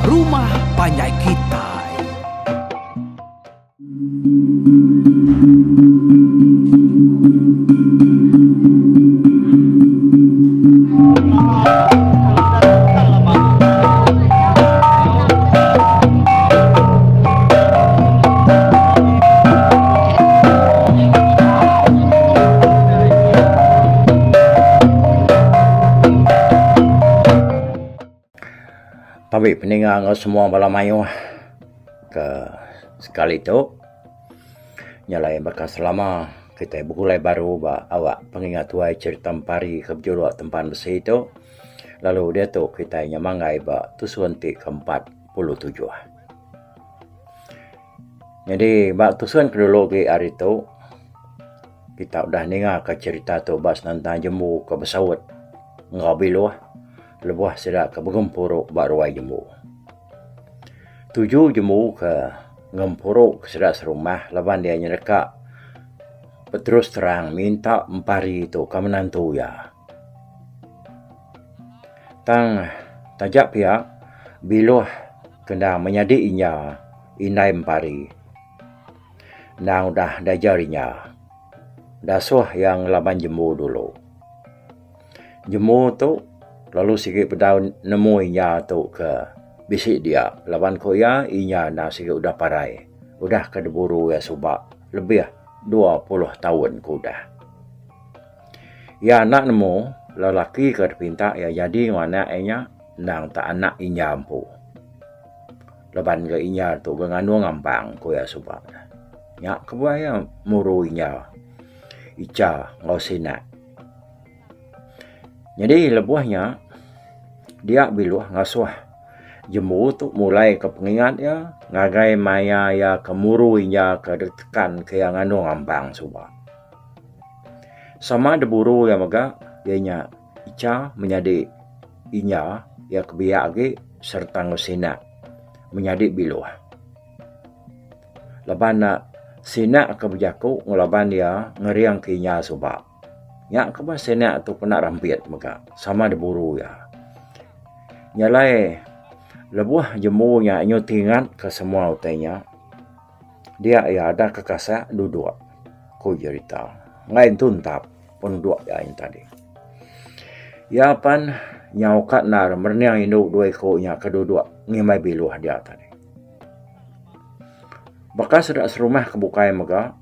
Rumah Panjai Kitai. Tabi peninga enggau semua bala mayuh ke sekali tu nyalai baka selama kitai begulai baru ba awak pengingat tuai cherita empari ke bejuluk Tempan Besi tu lalu diatu kitai nyemanggai ba tusun ti ke 47. Nyadi ba tusun ke dulu agi ari tu kita udah ninga ka cherita tu ba senentang jembu ke besaut enggau biluh lebuh sida ke begempuru ba ruai jembu. Tuju jembu ke ngempuru ke sida serumah laban iya nyereka beterus terang minta empari tu ke menantu iya. Tang taja pia biluh ke endang menyadi inya indai empari endang udah diajar inya dasuh iya ngelaban jembu dulu. Jembu tu lalu sigi bedau nemu inya tu ke bisi dia laban ku iya inya endang sigi udah parai udah ke diburu iya suba lebih 20 taun ke udah. Iya enda nemu lelaki ke dipinta iya jadi enggau anak iya nya endang tak anak inya empu. Laban ga inya tu ga ngandung ampang ku iya suba. Nya kebuah iya muru inya icha enggau sinak. Nyadi lebuh nya dia biluh ngasuh jembu tu mulai ka pengingat iya ngagai maya iya ke muru inya ke ditekan ke iya ngandung ampang suba. Sama diburu iya mega iya nya Icha menyadi inya iya ke biak agi sereta enggau Sinak menyadi biluh. Laban ne Sinak ke bejaku ngelaban iya ngering ke inya suba. Nya ke bah Sinak tu kena rampit mega sama diburu iya. Nya alai lebuh jembu nya nyau tingat ke semua utai nya dia iya ada ke kasak duduk ku jerita. Enggai entu entap penuduk iya nya tadi. Iya pan nyau ka endar merening indu dua iku nya ke duduk ngimbai biluh dia tadi. Baka sida serumah ke bukai mega,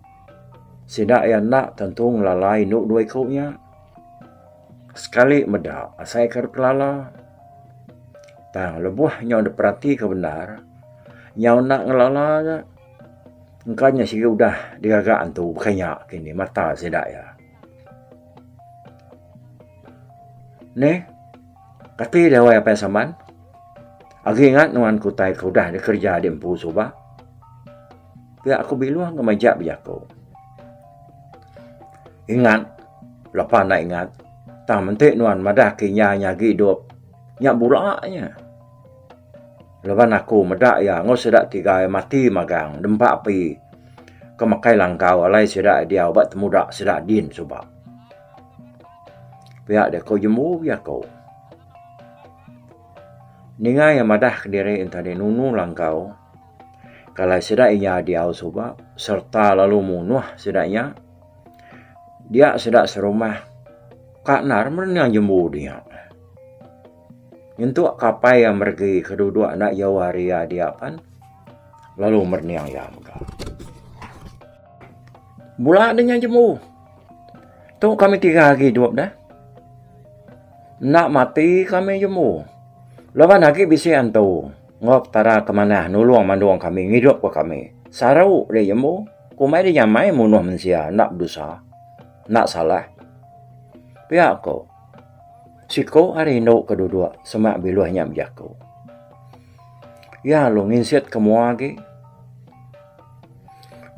sida iya enda tentu ngelala indu dua iku nya. Sekali meda asai ke dikelala. Tang lebuh nyau diperatika bendar, nyau enda ngelala ga. Engka nya sigi udah digaga antu baka nya kini mata sida iya. Neh, kati deh wai Apai Samban? Agi ingat nuan ke utai ke udah dikereja di empu suba? Pia aku biluh enggau majak bejaku. Ingat, lapa enda ingat. Tang menti nuan madah ke inya nya agi idup, nya bula nya. Laban aku meda iya enggau sida tiga iya mati magang dempa api ke makai langkau alai sida diau ba temuda sida din suba. Pia deh ko jembu bejaku. Ninga iya madah kediri enta deh nunu langkau ke alai sida inya diau suba sereta lalu munuh sida nya dia sida serumah ka endar merening jembu dia. Nyentuk ka apai iya meregi ke duduk enda jauh ari iya dia pan lalu merening iya mega. Bula deh nya jembu. Tu kami tiga agi idup deh. Enda mati kami jembu. Laban agi bisi antu enggau Petara ke manah nulung mandung kami ngidup ka kami. Saru deh jembu. Kumbai deh nyamai munuh mensia enda bedosa. Enda salah. Pia ko. Siku ari indu ke duduk semak biluh nya bejaku. Iya lalu nginsit ke mua agi.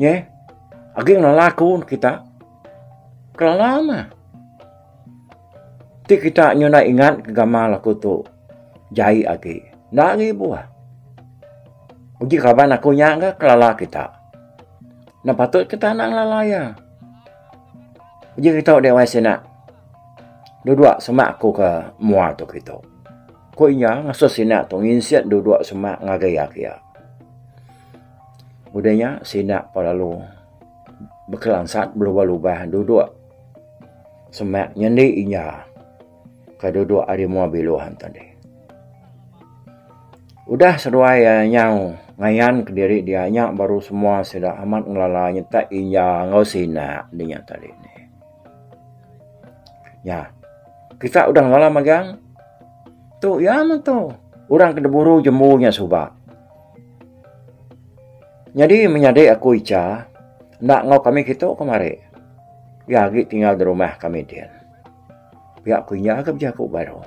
Nyeh, agi ngelala aku kita. Kelala mah. Ti kita nyunda ingat ke gamal aku tu jai agi. Enda agi buah. Uji kaban aku nya ga kelala kita. Enda patut kita enda ngelala iya. Uji kita deh wai sina. Duduk semak aku ke mua tu kitu. Ku iya ngasuh sida tu nginsit duduk semak ngagai iya kiya. Udah nya sida pa lalu bekelansat belubah-lubah duduk semak nyendi inya ke duduk ari mua biluh tadi. Udah seduai iya nyau ngayan kediri dia nya baru semua sida amat ngelala nyata inya enggau sida dinya tadi. Nya. Kita udah ngelala magang. Tu iya meh tu. Orang ke diburu jembu nya suba. Nyadi menyadi aku icha enda enggau kami kitu kemari. Iya agi tinggal di rumah kami din. Pia ku inya ke bejaku baru.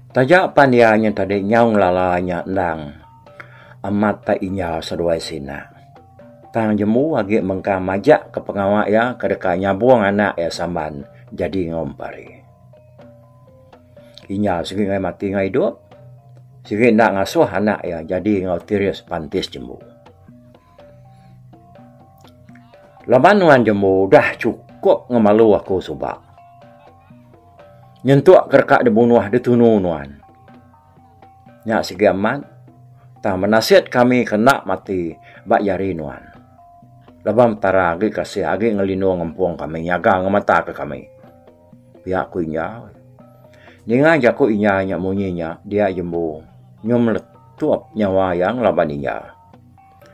Taja pan iya nya tadi nyau ngelala nya endang amat tai inya seduai sina. Tang jembu agi mengkang majak ke pengawa iya ke deka nyabung anak iya samban jadi enggau empari. Inya sigi ngagai mati enggau idup, sigi enda ngasuh anak iya jadi enggau tiris pantis jembu. Laban nuan jembu udah chukup ngemalu aku suba. Nyentuk ke deka dibunuh ditunu nuan. Nya sigi amat tang benasit kami ke enda mati ba jari nuan. Laban Petara agi kasih agi ngelindung ngempung kami nyaga ngemata ke kami. Pia ku Inya. Ninga jaku Inya nya munyi nya dia jembu nyu meletup nyawa iya ngelaban Inya.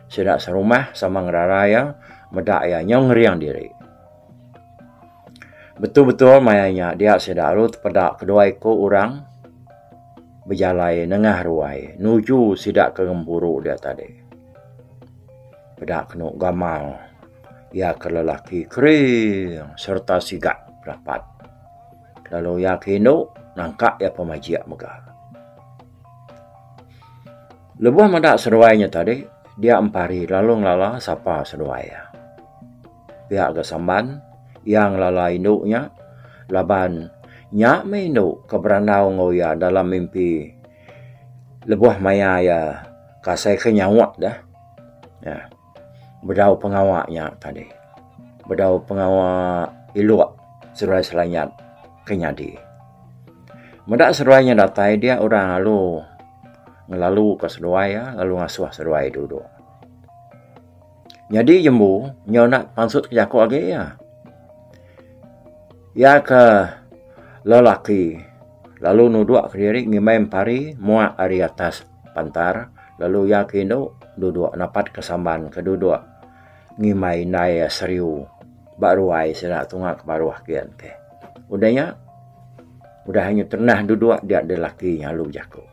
Sida serumah sama ngerara iya meda iya nyau ngering diri. Betul-betul maya nya dia sida lalu tepeda kedua iku orang bejalai nengah ruai nuju sida ke ngempuru dia tadi. Peda kenu gamal iya ke lelaki kering sereta siga rapat lalu iya ke indu nangka iya pemajik mega. Lebuh meda seduai nya tadi dia empari lalu ngelala sapa seduai iya. Pia ga Samban, iya ngelala indu nya laban nya meh indu ke berandau enggau iya dalam mimpi lebuh maya iya kasai ke nyauk deh. Nya bedau pengawa nya tadi. Bedau pengawa iluk seduai Selanyat ke nyadi. Meda seduai nya datai dia orang lalu ngelalu ka seduai iya lalu ngasuh seduai duduk. Nyadi jembu nyau enda pansut ke jaku agi iya. Iya ke lelaki lalu nudok kediri ngimbai empari muak ari atas pantar lalu iya ke indu dudok napat ke samban ke dudok ngimbai indai iya seriu ba ruai sida tunga ke baruh gin teh. Udah nya udah inya terenah dudok dia deh lelaki nya lalu bejaku.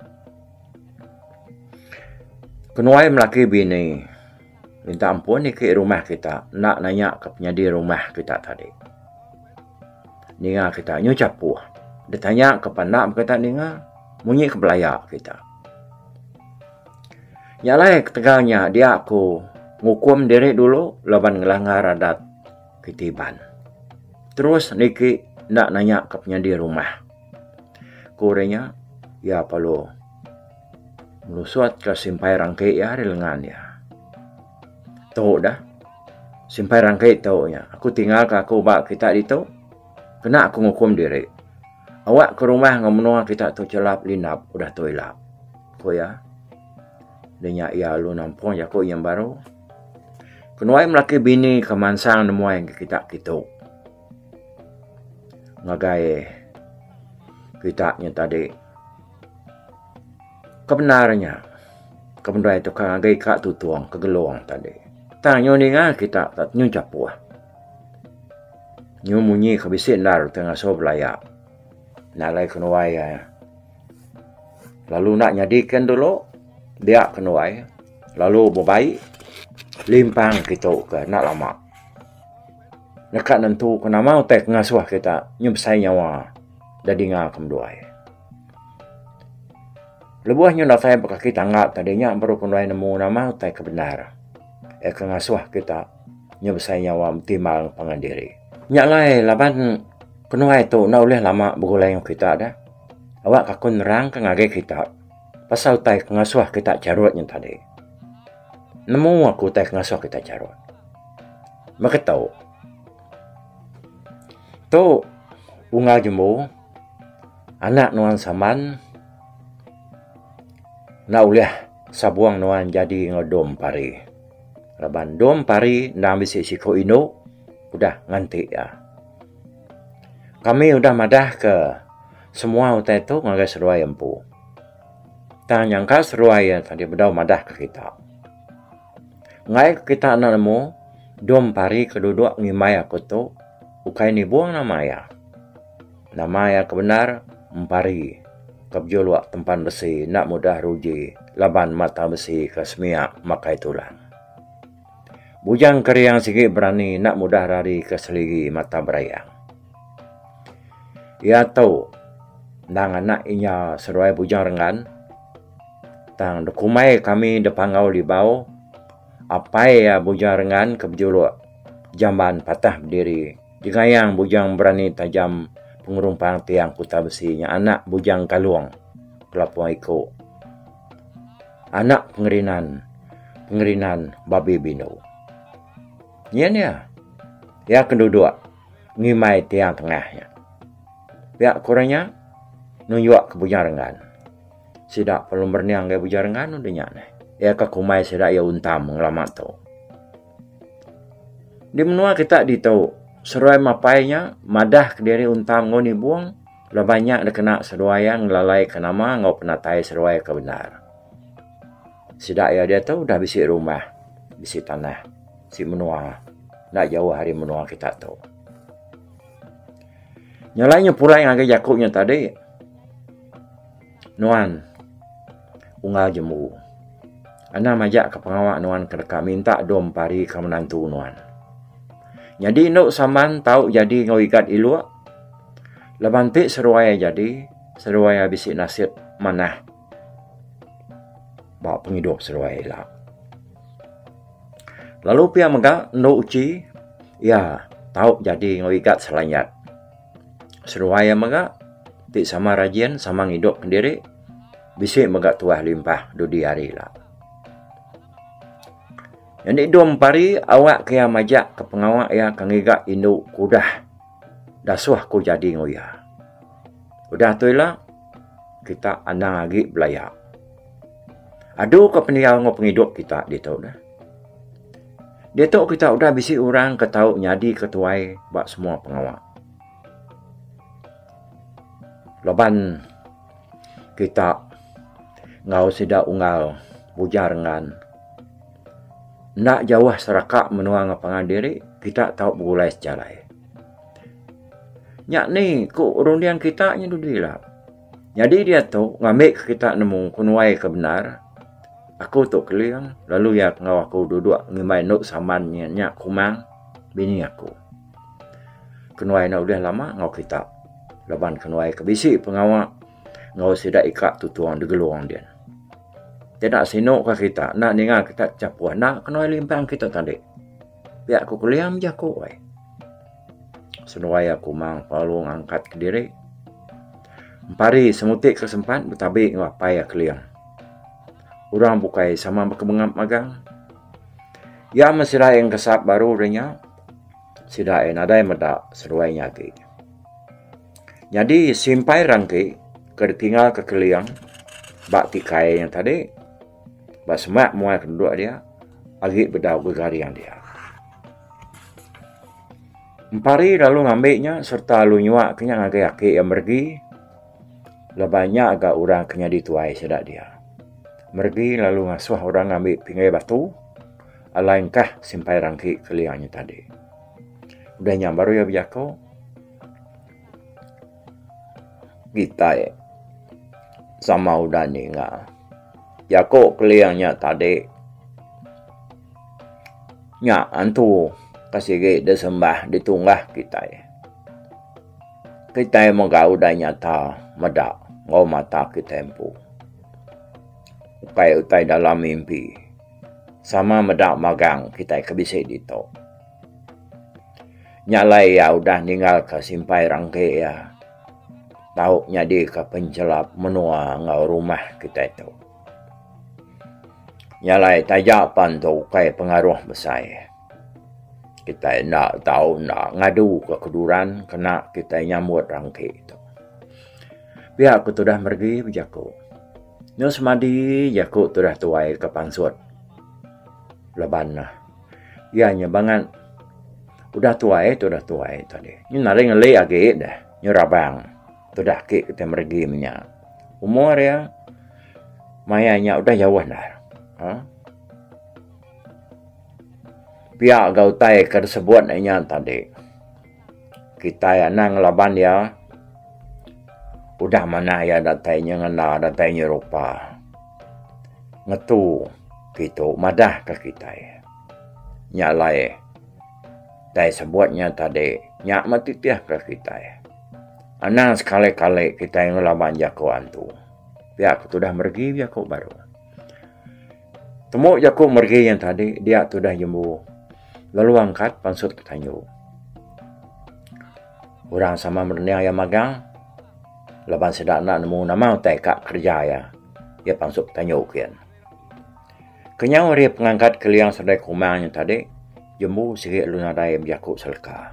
Kenuai melaki bini minta ampun niki rumah kita enda nanya ka penyadi rumah kita tadi. Ninga kita nyu chapuh ditanya ka panda kita ninga munyi ke belaya kita. Nya alai ketegal nya dia aku ngukum diri dulu laban ngelanggar adat kitai Iban. Terus niki enda nanya ka penyadi rumah. Ku orang nya, iya perlu melusutka simpai rangki iya ari lengan iya. Tu dah. Simpai rangki tu nya. Aku tinggalka aku ba kita ditu. Kena aku ngukum diri. Awak ke rumah enggau menua kita tu chelap lindap udah tu ila. Ku iya. Udah nya iya lalu nampung jaku iya baru. Kenuai melaki bini ke mansang nemuai ngagai kita kitu. Ngagai kita nya tadi. Ke bendar nya, ke bendar tu ka ngagai ka tutung ke gelung tadi. Tang nyu ninga kita nyu chapuh. Nyu munyi ke bisi endar utai ngasuh belaya. Nya alai kenuai iya lalu enda nyadi ken dulu dia kenuai lalu bebai limpang kitu ke enda lama. Neka nentu ke nama utai ke ngasuh kita nyu besai nyawa da dinga ke menduai. Lebuh nyu datai ba kaki tangga tadi nya baru ke menduai nemu nama utai ke bendar iya ke ngasuh kita nyu besai nyawa betimbal pangan diri. Nya alai laban kenuai tu enda ulih lama begulai enggau kita deh. Awak ka aku nerang ka ngagai kita pasal utai ke ngasuh kita charut nya tadi. Nemu aku utai ke ngasuh kita charut. Meka tu. Tu unggal jembu anak nuan Samban. Enda ulih sabung nuan jadi enggau Dom Pari. Laban Dom Pari endang bisi siku indu udah nganti iya. Kami udah madahka semua utai tu ngagai seduai empu. Tang nyangka seduai iya tadi bedau madahka kita. Enggai ke kita enda nemu Dom Pari ke duduk ngimbai aku tu ukai nibung nama iya. Nama iya ke bendar Empari ke bejuluk tempan besi enda mudah ruji laban mata besi ke semia makai tulang. Bujang kering sigi berani enda mudah rari ke seligi mata berayang. Iya tu endang anak inya seduai Bujang Renggan tang dikumbai kami da Panggau Libau apai iya Bujang Renggan ke bejuluk Jamban Patah Bediri. Jengayang Bujang Berani Tajam Pengerumpang Tiang Kuta Besi nya anak Bujang Kalong Kelapung Iku anak Pengerinan Pengerinan Babi Bindu. Nyin iya. Iya ke duduk ngimbai tiang tengah nya. Pia ku orang nya nunjuk ke Bujang Renggan. Sida perlu merening ngagai Bujang Renggan udah nya neh. Iya ke kumbai sida iya untam ngelama tu. Di menua kita ditu, seduai mapai nya madah kediri untam enggau nibung laban nya dikena seduai iya ngelalaika nama enggau penatai seduai ke bendar. Sida iya diatu udah bisi rumah, bisi tanah, bisi menua enda jauh ari menua kita tu. Nyelai nya pulai ngagai jaku nya tadi. Nuan unggal jembu. Anang majak ke pengawa nuan ke deka minta dom pari ke menantu nuan. Nyadi endo saman tau jadi enggau igat iluk laban ti seruai jadi seruai bisi nasit manah ba pengidup seruai ila. Lalu pia mega endo uchi iya tau jadi enggau igat selanyat. Seduai iya mega ti sama rajin sama ngidup kediri bisi mega tuah limpah dudi hari ila. Nyadi dua empari awak ke iya majak ke pengawa iya ke ngiga indu ke udah dasuh ku jadi enggau iya. Udah tu ila kita anang agi belaya. Adu ka pendiau enggau pengidup kita ditu neh. Diatu kita udah bisi orang ke tau nyadi ketuai ba semua pengawa. Laban kita enggau sida unggal Bujang Renggan enda jauh seraka menua enggau pangan diri kita tau begulai sejalai. Nya ni ku runding kita nya dudi ila. Nyadi diatu ngambi ke kita nemu kenuai ke bendar aku tu keling lalu iya enggau aku duduk ngimbai endo saman nya nya kumang bini aku. Kenuai enda ulih lama enggau kita laban kenuai ke bisi pengawa enggau sida ika tutung digelung din. Enda sinu ka kita enda ninga kita chapuh enda kenuai limpang kita tadi. Pia ku keling jaku ai. Seduai iya kumang lalu ngangkat kediri. Empari semuti ke sempat betabi enggau apai iya keling. Orang bukai sama bekebengap magang. Iya meh sida iya ngesap baru udah nya, sida iya nadai meda seduai nya agi. Nyadi simpai rangki ke ditinggalka keling ba tikai nya tadi ba semak muai ke duduk dia agi bedau gegaring dia. Empari lalu ngambi nya sereta lalu nyua ke nya ngagai aki iya meregi laban nya ga orang ke nyadi tuai sida dia. Meregi lalu ngasuh orang ngambi pinggai batu alai engkah simpai rangki kelia nya tadi. Udah nya baru iya bejaku kitai sama udah ninga jaku kelia nya tadi. Nya antu ke sigi disembah ditunggah kitai. Kitai mega udah nyata meda enggau mata kitai empu. Ukai utai dalam mimpi sama meda magang kitai ke bisi ditu. Nya alai iya udah ninggalka simpai rangki iya tau nyadika penchelap menua enggau rumah kitai tu. Nya alai taja pan tu ukai pengaruh besai. Kitai enda tau enda ngadu ka keduran kena kitai nyambut rangki tu. Pia ku tudah meregi bejaku. Nyau semadi jaku tudah tuai ke pansut laban iya nya bangat udah tuai tudah tuai tadi. Nyu nadai ngeli agi deh nyu rabang tudah agi kitai meregi menya. Umur iya maya nya udah jauh endar. Aaa pia ga utai ke disebut inya tadi. Kitai anang ngelaban iya udah manah iya datai nyengenda datai nyerupa ngetu kitu madah ka kitai. Nya alai tai sebut nya tadi nya meh titih ka kitai. Anang sekali kali kitai ngelaban jaku antu. Pia ku tudah meregi jaku baru. Temu jaku meregi nya tadi dia tudah jembu lalu angkat pansut ke tanju. Orang sama merening iya magang laban sida enda nemu nama utai ka kereja iya. Iya pansut ke tanju kian. Kenyau ari pengangkat Keling Seduai Kumang nya tadi jembu sigi lalu nadai bejaku seleka.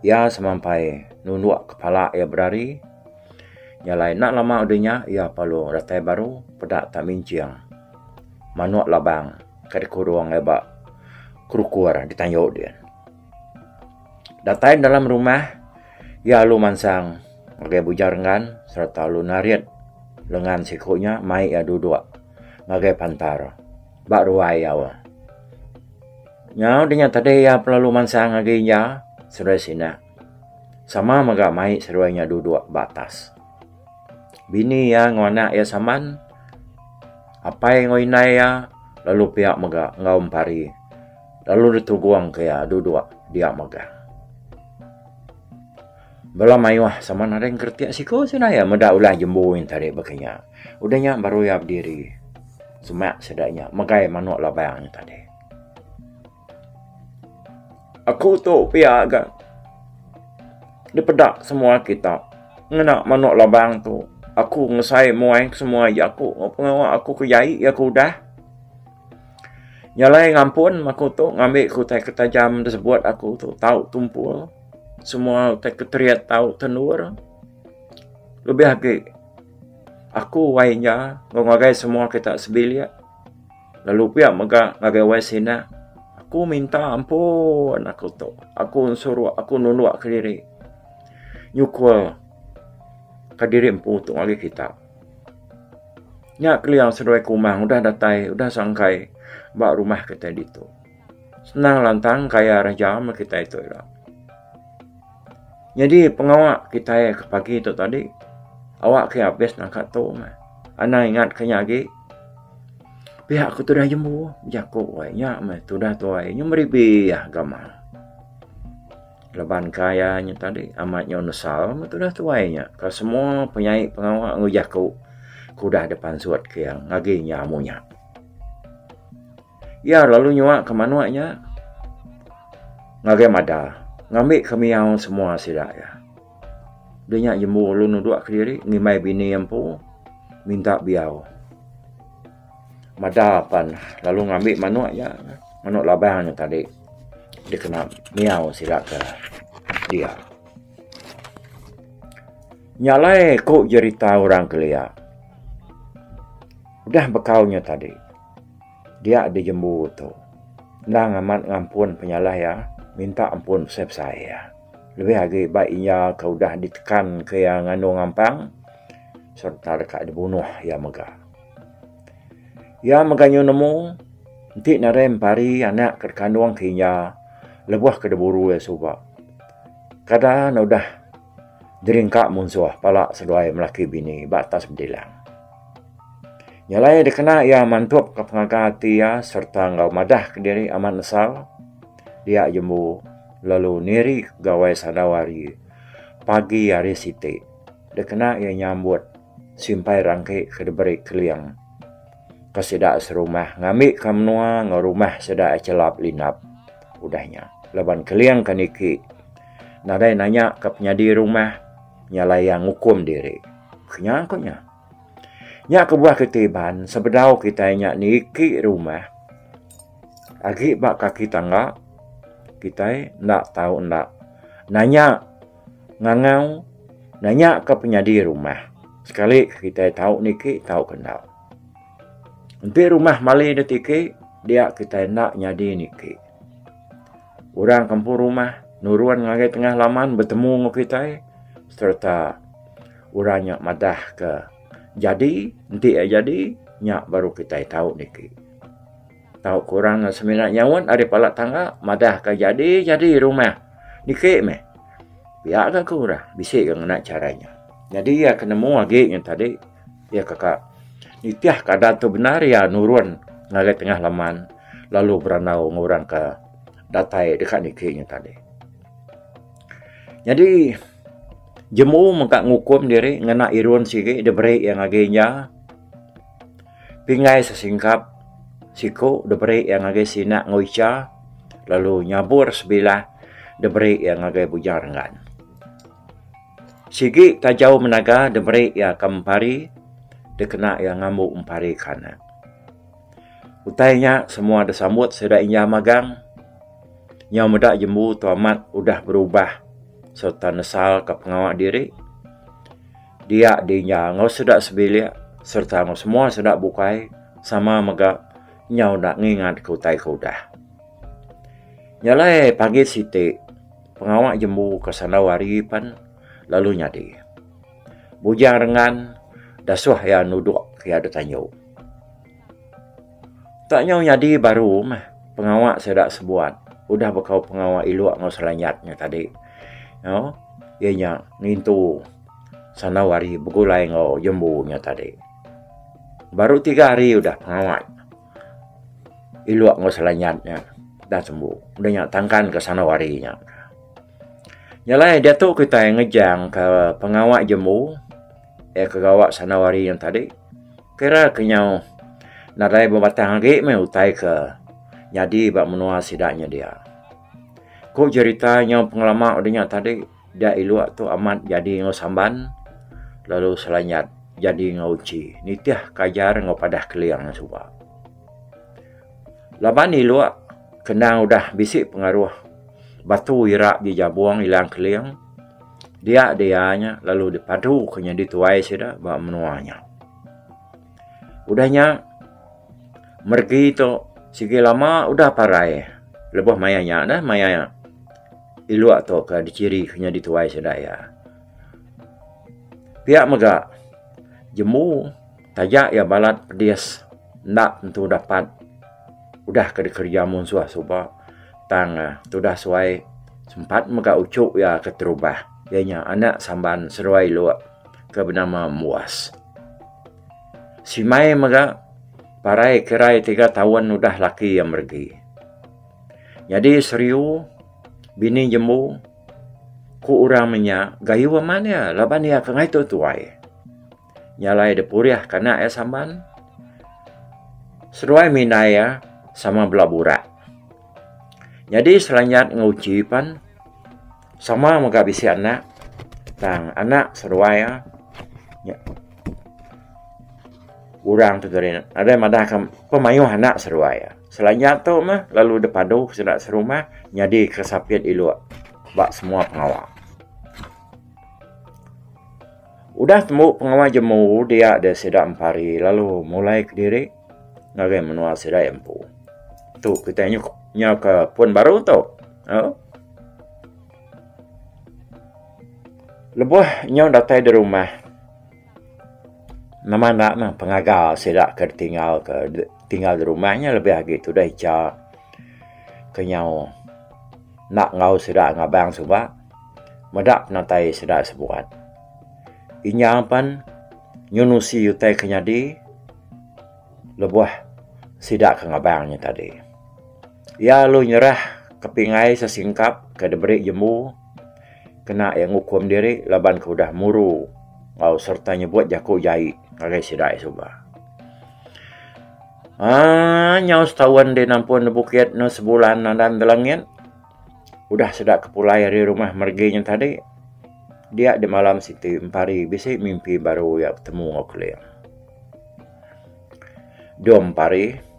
Iya semampai nunduk kepala iya berari. Nya alai enda lama udah nya iya perlu datai baru peda tak minching manuk labang ke dikurung iya ba kerukur ditanju din. Datai dalam rumah iya lalu mansang ngagai Bujang Renggan sereta lalu narit lengan siku nya mai iya duduk ngagai pantar ba ruai iya. Nyau dinya tadi iya pelalu mansang agi iya seduai sina. Sama mega mai seduai nya duduk ba atas. Bini iya enggau anak iya saman, apai enggau indai iya lalu pia mega enggau empari lalu ditugong ke iya duduk dia mega. Bala mayuh sama nadai ngeretik siku sida iya meda ulah jembu nya tadi baka nya. Udah nya baru iya bediri semak sida nya megai manuk labang nya tadi. Aku tu pia ga dipeda semua kita ngena manok labang tu. Aku ngesai muai semua jaku enggau pengawa aku ke jai aku udah. Nya alai ngampun aku tu ngambi ku utai ke tajam disebut aku tu tau tumpul semua utai ke terit tau tenur lebih agi aku wai inya enggau ngagai semua kita sebilik. Lalu pia mega ngagai wai sina, aku minta ampun aku tu. Aku ensuruk, aku nunduk kediri. Nyukul kediri empu tu ngagai kita. Nya kelia seduai kumang udah datai, udah sangkai ba rumah kitai ditu. Senang lantang kaya raja meh kitai tu ila. Nyadi pengawa kitai ke pagi tu tadi awak ke abis nangka tu meh. Anang ingat ke nya agi. Pia ku tudah jembu jaku wai nya meh tudah tuai nyu meribi agama. Laban kaya nya tadi amat nyau nesal meh tudah tuai nya ka semua penyai pengawa enggau jaku ke udah dipansut ke iya ngagi nya amu nya. Iya lalu nyua ke manuk nya ngagai mada ngambi ke miau semua sida iya. Udah nya jembu lalu nudok kediri ngimbai bini iya empu minta biau. Mada pan lalu ngambi manuk nya manuk labang nya tadi dikena miau sida ke dia. Nya alai ku jerita orang kelia udah bekau nya tadi. Dia dijembu tu. Endang amat ngampun penyalah iya, minta ampun besai-besai iya. Lebih agi ba iya ke udah ditekan ke iya ngandung ampang sereta deka dibunuh iya mega. Iya mega nyu nemu enti nadai empari anak ke dikandung ke iya lebuh ke diburu iya suba. Kada ne udah diringka munsuh pala seduai melaki bini ba atas bedilang. Nya alai dikena iya mantupka pengaga ati iya sereta enggau madahka diri amat nesal, dia jembu lalu niri gawai sadau hari pagi hari siti dikena iya nyambut simpai rangki ke diberi Keling ke sida serumah ngambika menua enggau rumah sida chelap lindap udah nya laban Keling ke niki nadai nanya ke penyadi rumah nya alai iya ngukum diri. Nya ku nya. Nya kebuah kitai Iban sebedau kitai nya niki rumah agi ba kaki tangga kitai enda tau enda nanya ngangau nanya ka penyadi rumah. Sekali ke kitai tau niki tauka enda. Enti rumah mali ne tiki dia kitai enda nyadi niki. Orang ke empu rumah nurun ngagai tengah laman betemu enggau kitai sereta orang nya madah ke jadi enti iya jadi nya baru kitai tau niki. Tau ke orang semina nyaut ari pala tangga madah ka jadi jadi rumah niki meh. Pia ga ku orang bisi ga ngena chara nya. Nyadi iya ke nemu agi nya tadi iya ke ka nitih ka adat tu bendar iya nurun ngagai tengah laman lalu berandau enggau orang ke datai deka niki nya tadi. Nyadi jemu mega ngukum diri ngena irun sigi diberi iya ngagai inya. Pinggai sesingkap siku diberi iya ngagai Sinak enggau Icha lalu nyabur sebilah diberi iya ngagai Bujang Renggan. Sigi tajau menaga diberi iya ke Empari dikena iya ngambu Empari ke anak. Utai nya semua disambut sida Inja magang nyau meda jembu tu amat udah berubah sereta nesalka pengawa diri. Dia dinya enggau sida sebilik sereta enggau semua sida bukai sama mega nyau enda ngingatka utai ke udah. Nya alai pagi siti pengawa jembu ke sandau hari pan lalu nyadi. Bujang Rengan dasuh iya nudok iya da tanju. Tak nyau nyadi baru meh pengawa sida sebuat udah bekau pengawa ilok enggau selanyat nya tadi iya nya ngintu sandau hari begulai enggau jembu nya tadi. Baru tiga hari udah pengawa ilok enggau selanyat nya dah tembu udah nya tangkan ke sandau hari nya. Nya alai diatu kitai ngejang ke pengawa jembu iya ke gawa sandau hari nya tadi. Kira ke nyau nadai bebatang agi meh utai ke nyadi ba menua sida nya dia. Ku jerita nyau pengelama udah nya tadi dia ilok tu amat jadi enggau samban lalu selanyat jadi enggau uchi nitih ke ajar enggau padah keling suba. Laban ilok kenang udah bisi pengaruh batu ira jejabong ilang keling. Dia dia nya lalu dipadu ke nyadi tuai sida ba menua nya. Udah nya meregi tu sigi lama udah parai lebuh maya nya neh maya ilok tu ke dichiri ke nyadi tuai sida iya. Pia mega jemu taja iya balat pedis enda tentu dapat udah ke dikereja munsuh suba tang tudah suai sempat mega uchu iya keterubah iya nya anak samban seduai ilok ke benama Embuas. Simai mega parai kirai tiga taun udah laki iya meregi. Nyadi Seriu bini Jembu ku orang menya gayu amat iya laban iya ke ngaito tuai. Nya alai dep purih ke anak iya samban. Seduai mindai iya sama bela burak. Nyadi selanyat enggau uchi pan sama mega bisi anak tang anak seduai iya nya orang tu tadi nadai madah ka pemayuh anak seduai iya. Selanyat tu meh lalu dep padu sida serumah nyadi ke sapit ilok ba semua pengawa. Udah tembu pengawa jemu dia deh sida empari lalu mulai kediri ngagai menua sida iya empu. Tu kitai nyau ke pun baru tu. Au. Lebuh nyau datai di rumah nama enda meh pengaga sida ke tinggal ke tinggal di rumah nya lebih agi tudah icha ke nyau enda enggau sida ngabang suba. Meda penatai sida sebuat. Inya pan nyenusi utai ke nyadi lebuh sida ke ngabang nya tadi. Iya lalu nyerah ke pingai sesingkap ke diberi jembu kena iya ngukum diri laban ke udah muru enggau sereta nyebut jaku jai ngagai sida suba. Aaa nyau setaun deh nampun bukit ne sebulan nandan belangit. Udah sida ke pulai ari rumah meregi nya tadi dia di malam siti empari bisi mimpi baru iya betemu enggau Keling. Dom empari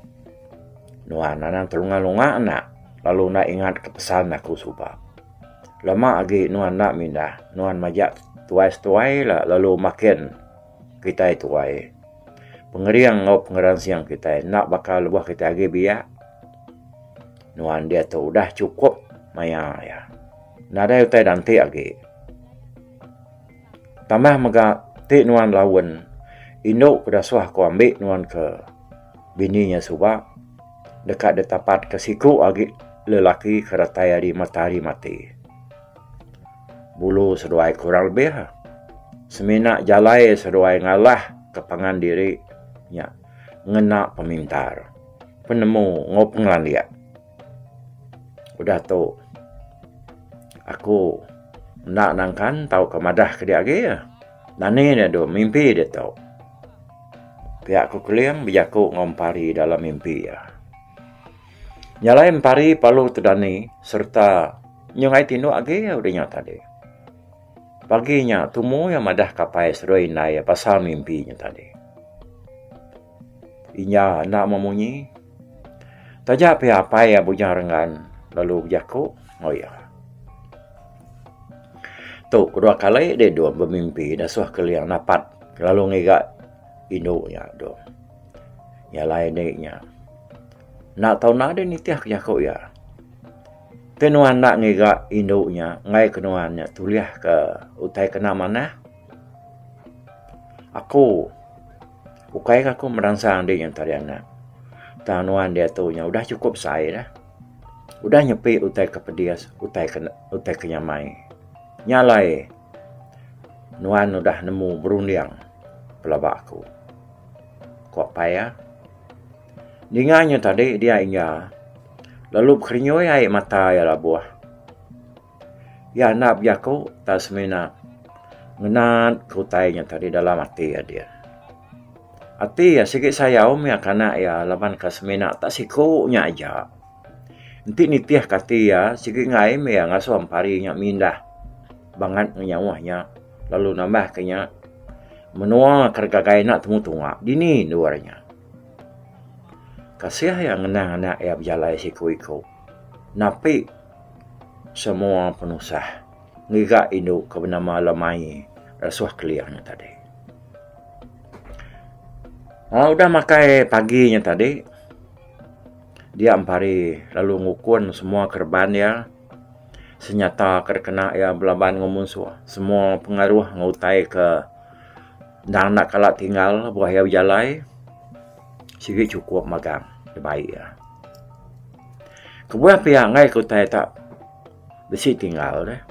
nuan anang telunga lunga anak lalu enda ingat ke pesan aku suba. Lama agi nuan enda mindah nuan majak tuai setuai la lalu makin. kitai tuai. Pengering enggau pengeransing kitai enda baka lebuh kitai agi biak. Nuan diatu udah chukup maya iya. Nadai utai danti agi. Tambah mega ti nuan laun indu ke dasuh ku ambi nuan ke bini nya suba deka ditapatka siku agi lelaki ke datai ari matahari mati. Bulu seduai kurang lebih. Semina jalai seduai ngalah ke pangan diri nya ngena pemintar, penemu enggau pengelandik. Udah tu aku enda nangkan tauka madah ke dia agi. Nani ne dulu mimpi ditu. Pia ku Keling bejaku enggau Empari dalam mimpi iya. Nya alai Empari perlu tedani sereta nyenggai tinduk agi udah nya tadi. Pagi nya tumu iya madah ka apai seduai indai iya pasal mimpi nya tadi. Inya enda memunyi. Taja pia apai iya Bujang Renggan lalu bejaku enggau iya. Tu kedua kali deh dua bemimpi dasuh Keling napat lalu ngiga indu nya tu. Nya alai indi nya. Enda tau enda deh nitih ke jaku iya. Ti nuan enda ngiga indu nya enggai ke nuan nya tulih ke utai kena manah. Aku ukai ka aku meransang indi nya tadi anak. Tang nuan diatu nya udah chukup besai dah. Udah nyepi utai ke pedis utai ke utai ke nyamai. Nya alai nuan udah nemu berunding pelaba aku. Ku apai iya. Ninga nya tadi dia iya lalu bekerinyoi ai mata iya labuh. Iya enda bejaku tang semina ngenat ke utai nya tadi dalam ati iya dian. Ati iya sigi sayau mih anak iya laban ka semina tak siku nya aja. Enti nitih ke ati iya sigi enggai mih iya ngasuh empari nya mindah bangat ngenyauh nya lalu nambah ke nya menua ke gagai enda temu tunga dini endur nya. Kasih iya ngenang anak iya bejalai siku-iku napi semua penusah ngiga indu ke benama Lemai rasuh Keling nya tadi. Aaa udah makai pagi nya tadi dia empari lalu ngukun semua kereban iya senyata ke dikena iya belaban enggau munsuh semua pengaruh enggau utai ke Endang enda kala tinggal lebuh iya bejalai sigi chukup magang dibai iya. Kebuah pia enggai ke utai tak bisi tinggal deh.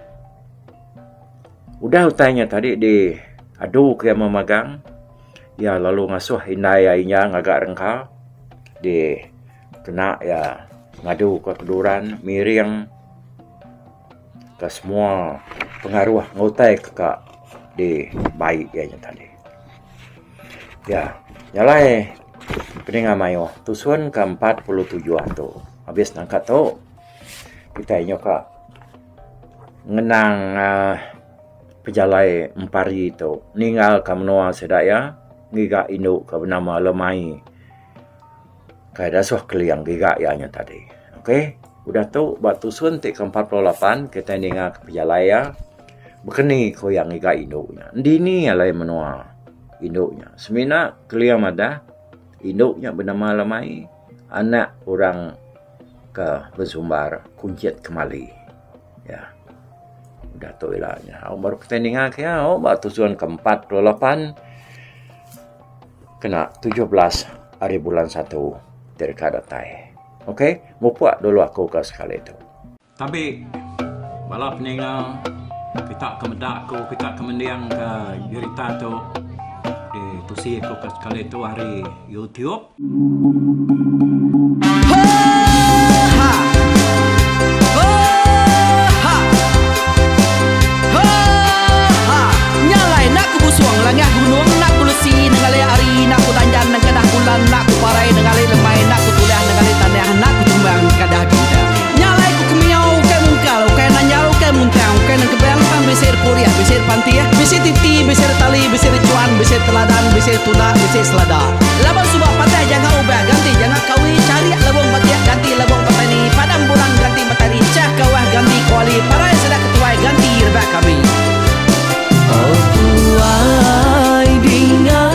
Udah utai nya tadi di adu ke iya memagang iya lalu ngasuh indai iya inya ngaga rengka di kena iya ngadu ka keduran miring. Ka semua pengaruh enggau utai ke ka di bai iya nya tadi. Ya, nya alai peninga mayuh tusun ke 47 tu abis nangka tu kitai nyuka ngenang aaa pejalai empari tu ninggal ka menua sida iya ngiga indu ke benama Lemai. Kai dasuh Keling giga iya nya tadi. Okey, udah tu ba tusun ti ke 48 kitai ninga ke pejalai iya bekeni ku iya ngiga indu nya. Dini alai menua indu nya. Semina Keling madah indu nya benama Lemai anak orang ke besumbar Kunchit Kemali. Ya. Udah tu ila nya. Baru kitai ninga ke iya ba tusun ke 48. Kena 17 ari bulan satu ti deka datai. Ok, mupuk dulu aku ke sekali tu. Tabi bala peninga kita ke meda aku kita ke mending ke jerita tu di tusi aku ke sekali tu ari YouTube. Nya alai enda ku busung langah gunung enda ku lesi nengali hari enda ku danjan nengkadah bulan enda ku parai nengali lemai enda ku tulah nengali tanah enda ku tumbang nengkadah bintang. Nya alai ku kemiau ukai mungkal ukai nanjal ukai muntang ukai nengkebang tang bisi repurih bisi repantih bisi titi bisi retali bisi rechuan bisi teladan bisi tunda bisi selada. Laban suba patah janga ubah ganti janga kawi charik lebung batik ganti lebung petani padam bulan ganti matari chah kawah ganti kuali parai sida ketuai ganti rebak kami. Oh tuai dinga.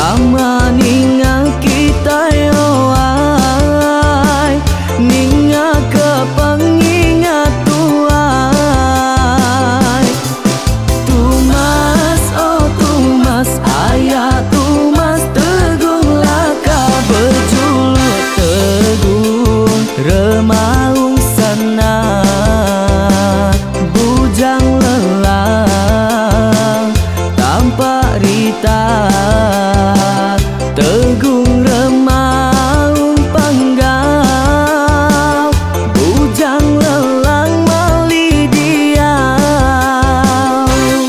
Sama ninga kitai oh ai Ninga ke pengingat tuai Tumas oh tumas aya tumas Tegung laka bejuluk tegung Remaung sana Bujang lelang Tampak rita Tegung remaung panggau Bujang lelang mali diau.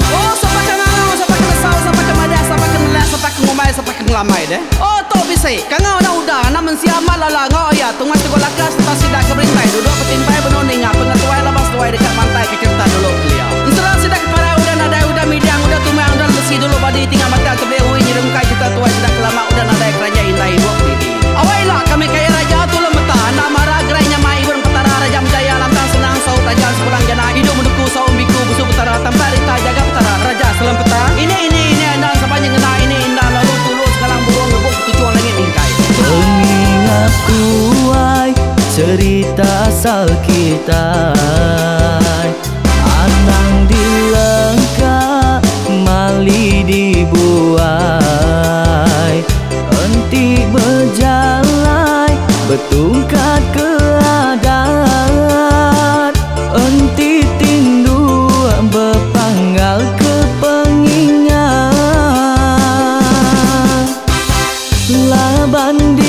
Oh sapa ke ngangau sapa ke nesau sapa ke madah sapa ke nelah sapa ke ngumbai sapa ke ngelamai deh. Oh tu bisi kangau enda udah anak mensia amat lala enggau iya tungas tegok laka sereta sida ke berintai duduk betimpai benung ninga pengetuai laban seduai deka mantai ke cherita dulu kelia. Ensera sida ke parai udah nadai udah midang udah tumang udah lesi dulu badi tinggal batang tebeli ui nyerungkai cherita tuai sida ke lama udah nadai keranjai indai ibuk didi. Awai ila kami kaya raja tulung meta enda mara gerai nyamai ibun petara raja menjaya lantang senang saut raja sepulang jana idup menuku saum biku busu petara tampak rita jaga petara raja selam peta ini ini ini enda sapa nyengena ini inda lalu tulu sengalang burung ngebuk ketuchung langit mingkai. Pengingat tuai cerita asal kitai Anang dilengka mali dibuai Enti bejalai betungkat ke adat Enti tinduk bepanggal ke pengingat Laban.